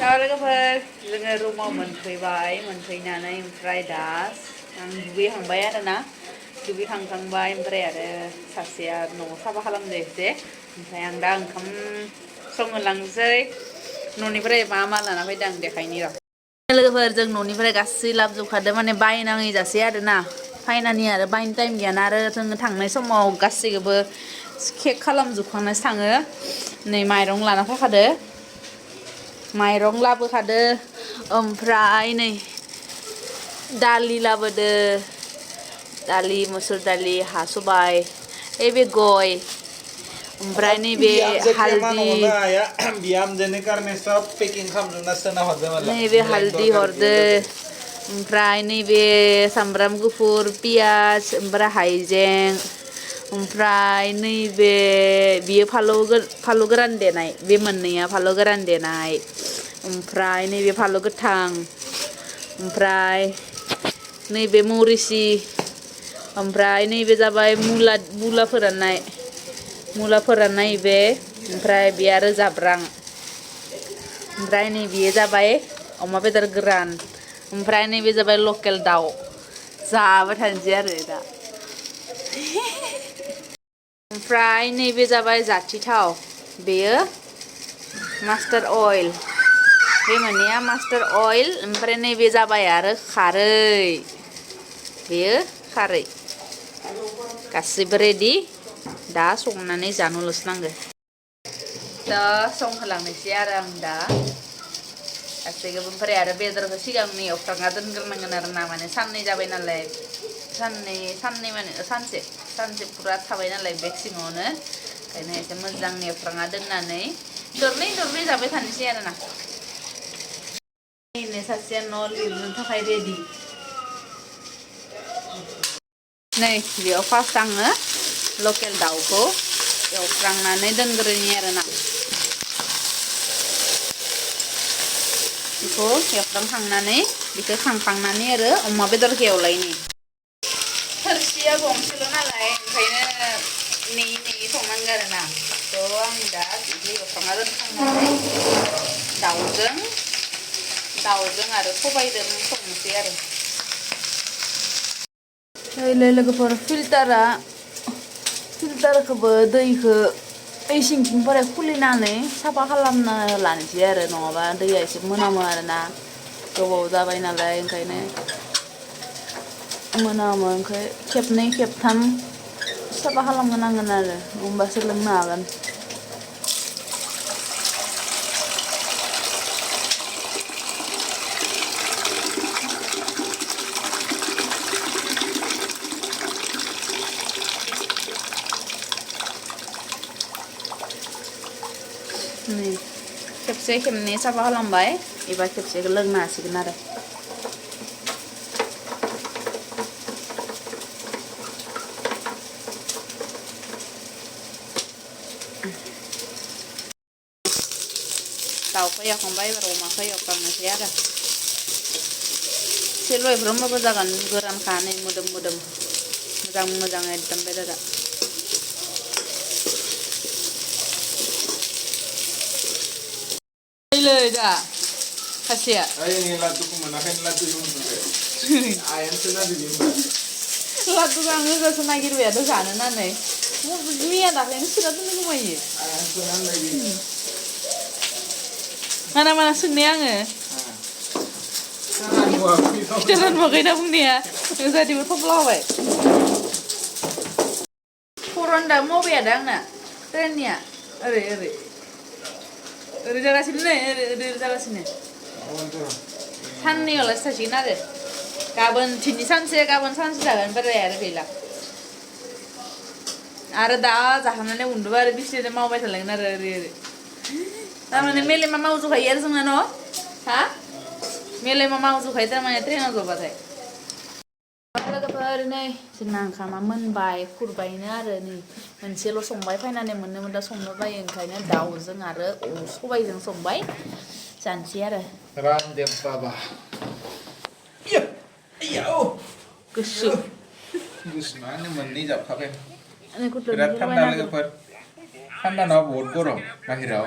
लोगोफोर जोङो रुमाव मोनफैनानै ओमफ्राय दा आं दुगैखांबाय आरोना दुगैखांबाय ओमफ्राय आरो सासेया न'आव साफा खालामदो एसे ओमफ्राय आं दा ओंखाम संहोलांसै न'निफ्राय मा लाना फैदों आं देखायनि र' लोगोफोर जों न'निफ्राय गासै लाबोजोबखादो माने बायनाङै जासै आरोना फाइनानि आरो बायनो टाइम गैयाना आरो जोङो थांनाय समाव गासैखौबो केक खालामजोबखांनासो थाङो नै माइरं लाना फैखादो माइरं लाबोखादो ओमफ्राय नै दालि लाबोदो दालि मुसुर दालि हा सबाइ बे गय ओमफ्राय नैबे हालदि बिहामजोनि कारने सब पेकिं खालामजोबना सोना हरदों मालाय नैबे हालदि हरदो ओमफ्राय नैबे सामब्राम गुफुर पियास ओमफ्राय हाइजें ओमफ्राय नैबे बियो फालौ गोरान देनाय बे मोननैया फालौ गोरान देनाय ओमफ्राय नैबे फालौ गोथां ओमफ्राय नैबे मरिसि ओमफ्राय नैबे जाबाय मुला फोराननाय बे ओमफ्राय बे आरो जाब्रां ओमफ्राय नै बेयो जाबाय अमा बेदर गोरान ओमफ्राय नैबे जाबाय लकेल दाउ जाबाय थानोसै आरो दा ओमफ्राय नैबे जाबाय जाथि थाव बेयो मास्टार अइल बे मोननैया मास्टार अइल ओमफ्राय नैबे जाबाय आरो खारै बेयो खारै गासिबो रेडि दा संनानै जानोल'सो नांगौ दा संहोलांनोसै आरो आं दा गासैखौबो ओमफ्राय आरो बेदरखौ सिगांनो एवफ्रामना दोनग्रोनांगोन आरो ना माने साननै जाबाय नालाय साननै माने सानसे फुरा थाबाय नालाय बेग सिङावनो ओंखायनो एसे मोजां एवफ्रामना दोननानै दरनै जाबाय थानोसै आरोना सासेया न' लिरनो थाखाय रेडि नै बेयाव फार्स्ट आङो लकेल दाउखौ एवफ्रामनानै दोनग्रोनि आरोना बेखौ एवफ्रामखांनानै बेखौ खांखांनानै आरो अमा बेदरखौ एवलायनि थोरसिया गंसेल' नालाय ओंखायनो नेयै संनांगौ आरोना थ' आं दा बिदि एवफ्रामना दोनखांनानै दाउजों आरो सबायजों संनोसै आरो लोगोफोर फिल्टारखौबो दैखौ दै सिंथिंफोरा खुलिनानै साफा खालामना लानोसै आरो नङाबा दैया एसे मोनामो आरोना गोबाव जाबाय नालाय ओंखायनो मोनामो ओंखाय खेबनै खेबथाम साफा खालामनांगोन आरो होमबासो लोंनो हागोन नै खेबसे खेबनै साफा खालामबाय एबार खेबसेखौ लोंनो हासिगोन आरो दाउखौ एवखांबाय एबार अमाखौ एवफ्रामनोसै आरो एसेल' एवफ्रामबाबो जागोन गोरानखानै मोदोम मोजां एकदम बेदरा दा सासेया लादुखौ मोनाखै लादुखौ आयासो नागिरदों लादुखौ आं होजासो नागिरबाय आरो जानो नानै मैया दाख्लैनो सोना दोननो गोमायो माना सोंनाया आङो फिथा रानबोआखै ना बुंनाया जाहाथेबो थफ्ला होबाय खर'न दा मबाइया दा आंना ट्रेननिया ओरै जागासिनो नै ओरै जागासिनो साननैयावलासो थासिगोन आरो गाबोन सानसे जागोन बोराय आरो गैला आरो दा जाखांनानै उन्दुबा आरो बिसिनायाव मावबाय थालांगोन आरो ओरै थारमाने मेलेमा मावजोबखायो आरो जोंना न' हा मेलेमा मावजोबखायो थारमाने ट्रेनाव जबाथाय लोगोफोर नै जोंना ओंखामा मोनबाय खुरबायनो आरो नै मोनसेल' संबाय फैनानै मोनदा संनो बायो ओंखायनो दाउजों आरो सबायजों संबाय जानोसै आरो रामदेव बाबा गुसु गुसुआनो मोननै जाबखाबाय बिराद बिराद थान्दा लोगोफोर थान्दा नङा बहुत गरम बाहेराव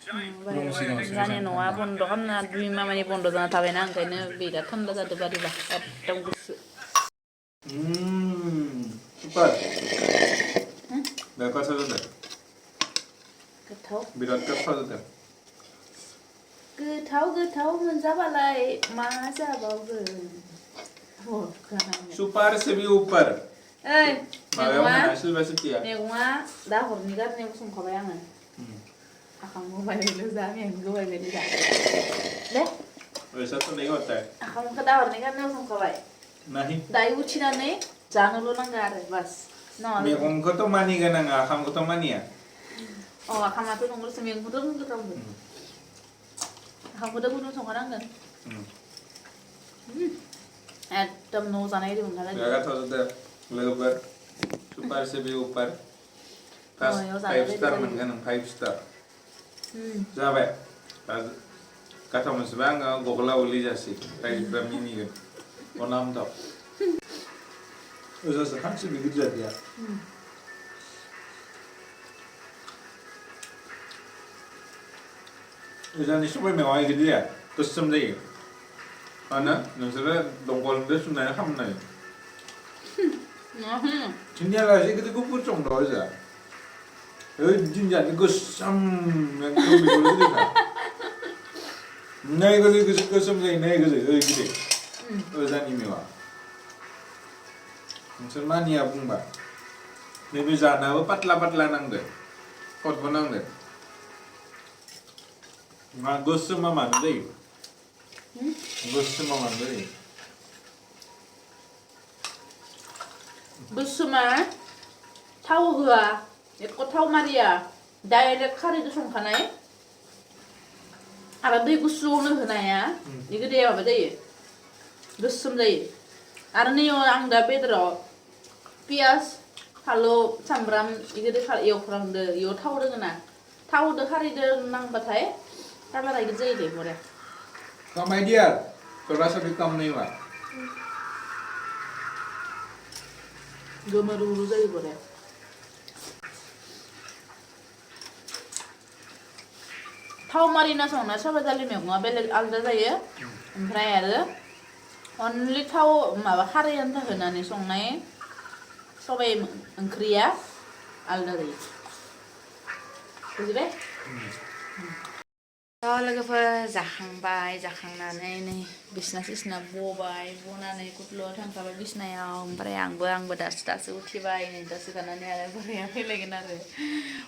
जानाय नङा बन्द' खालामना 2 मामानि बन्द' जाना थाबायना ओंखायनो बिराद थान्दा जादों बारुबा एकदम गुसु सुपार बिराद गोथाव जादों गोथाव बिराद गोथाव जादों गोथाव मोनजाबालाय मा जाबावगोन सुपार से भी ऊपर ओइ माबायाव होना सिलबा सिटिया मैगङा दा हरनि गारनायाव संखाबाय आङो आखाम गोबायबायल' जा मैगं गोबायबायल' जा दे ऐसा तो नहीं होता है आखामखौ दा हरनि गारनायाव संखाबाय नहीं दायो उथिनानै जानोल' नांगौ आरो बास मैगंखौथ' मानिगोन आङो आखामखौथ' मानिया आखामाथ' नंगौसो मैगंखौथ' गोथाव मोनो आखामखौथ' गुदुं संखानांगोन एकदम न' जानाय बायदि मोनखादों बिराद गोथाव जादों लोगोफोर सुपार से भी ऊपर फार्स्ट 5 स्टार मोनगोन 5 स्टार जाबाय गोथाव मोनसेबा आङो गगला उलि जासै रायजोफ्रा मिनिगोन अनामथाव ओजासो हांसो गिदिर जादिया ओजानि सबाय मेगङा गिदिर जाया गोसोम जायो मानो नोंसोरो दंखलजों सुनानै खालामनाय जोंनियालाय एसे गिदिर गुफुर सं दं ओजा ओइ दिनजानि गोसोम एकदम बेखौ गिदिरखा नै गोसोम जायो नै गोजो ओइ गिदिर ओजानि मेवा नोंसोर मानिया बुंबा नैबे जानाबो पातला नांदो खटबो नांदो मा गोसोमा मानो जायो गोसोमा मानो जायो गोसोमा थाव होआ एख' थाव मारिया डाइरेक्ट खारैजों संखानाय आरो दै गुसुआवनो होनाया बेखौ दैया माबा जायो गोसोम जायो आरो नैयाव आं दा बेदराव पियास फानलु सामब्राम बेखौ एवफ्रामदो बेयाव थाव दोङो ना थावदो खारैदो नांबाथाय कालारा इदि जायो दे बरिया कम आइडिया थोड़ा सा भी कम नहीं हुआ गोमोरु जायो बरिया थाव मारिना संना सबाइ दालि मैगङा बेलेग आलादा जायो ओमफ्राय आरो अनलि थाव माबा खारै आन्था होनानै संनाय सबाइ ओंख्रिया आलादा जायो बुजिबाय लोगोफोर जाखांनानै नै बिसना बबाय बनानै गुदल'आव थांखाबाय बिसनायाव ओमफ्राय आंबो दासो उथिबाय नै दसे थानानै आरो बोराया फैलायगोन आरो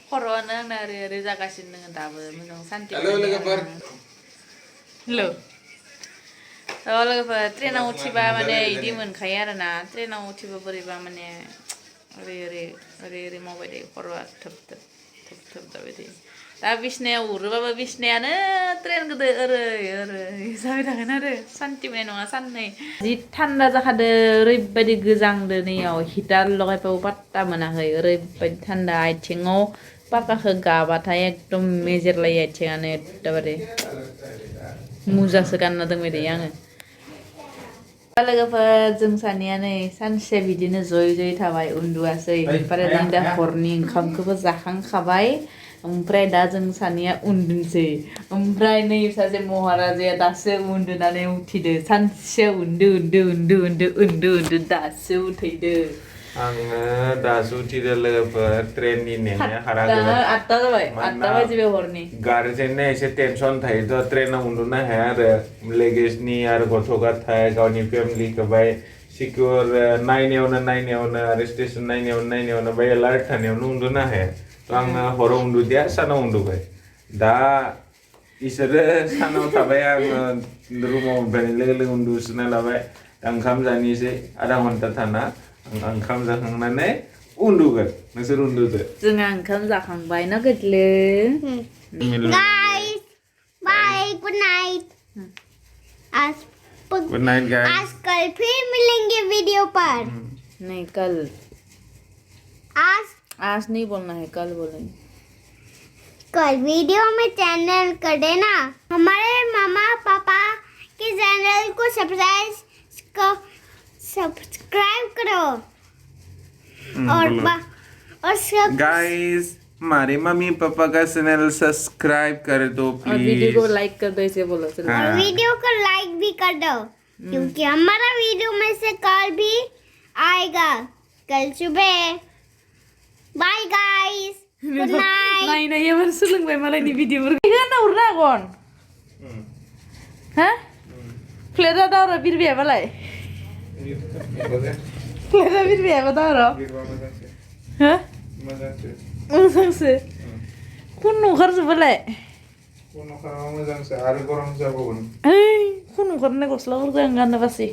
खर'आनो आंना ओरै जागासिनो दङ दाबो मोजां सान्थि हेल' लोगोफोर ट्रेनाव उथिबा माने इदि मोनखायो आरोना ट्रेनाव उथिबा बोरैबा माने ओरै मावबाय थायो खर'आ थोब जाबाय थायो दा बिसनायाव उरोबाबो बिसनायानो ट्रेन गोदो ओरै जाबाय थागोन आरो सान्थि मोननाय नङा साननै जि थान्दा जाखादो ओरैबायदि गोजांदो नैयाव हिटार लगायबाबो पात्ता मोनाखै ओरैबायदि थान्दा आथिङाव पाक्काखौ गाबाथाय एकदम मेजेरलायो आथिङानो एकदमबारे मुजासो गानना दोंबाय थायो आङो लोगोफोर जों सानैया नै सानसे बिदिनो जयै थाबाय उन्दुआसै ओमफ्राय जों दा हरनि ओंखामखौबो जाखांखाबाय ओमफ्राय दा जों सानैया उन्दुनोसै ओमफ्राय नै सासे महाराजाया दासो उन्दुनानै उथिदो सानसे उन्दु दासो उथैदो आङो दासो उथिदो लोगोफोर ट्रेननि नेनाया हारा जाबाय 8टा जाबाय 8टा बाजिबाय हरनि गारजेननो एसे टेनसन थायोथ' ट्रेनाव उन्दुनो हाया आरो लेगेजनि आरो गथ' गथाय गावनि फेमिलिखौ बाय सिकिउर नायनायावनो आरो स्टेसन नायनायावनो बाय एलार्ट थानायावनो उन्दुनो हाया आङो हराव उन्दुदिया सानाव उन्दुबाय दा इसोरो सानाव थाबाय आङो रुमाव मोनफैनाय लोगो उन्दुसोना लाबाय ओंखाम जानोसै आधा घन्टा थाना ओंखाम जाखांनानै उन्दुगोन नोंसोर उन्दुदो जोंहा ओंखाम जाखांबाय ना गोदलो Guys, bye, good night. Good night guys आज कल फिर मिलेंगे वीडियो पर नहीं कल आज नहीं बोलना है कल बोलेंगे कल वीडियो में चैनल कर देना हमारे मामा पापा के चैनल को सब्सक्राइब करो और सब गाइस हमारे मम्मी पापा का चैनल सब्सक्राइब कर दो और वीडियो को प्लीज। लाइक कर दो इसे बोलो चलो हाँ। और वीडियो को लाइक भी कर दो क्योंकि हमारा वीडियो में से कल भी आएगा कल सुबह बाय गाइस गुड नाइट नहीं नहीं ये सोलोंबाय मालायनि भिडिअफोरखौ होना हरनो हागोन हा प्लेटआ दावरा बिरबायाबालाय प्लेटआ बिरबायाबा दावरा हा मोजांसो खुन ओंखारजोब्बालाय मोजांसो आरो गरम जाबावगोन ओइ खुन ओंखारनाय गस्लाफोरखौ आं गाननो बासै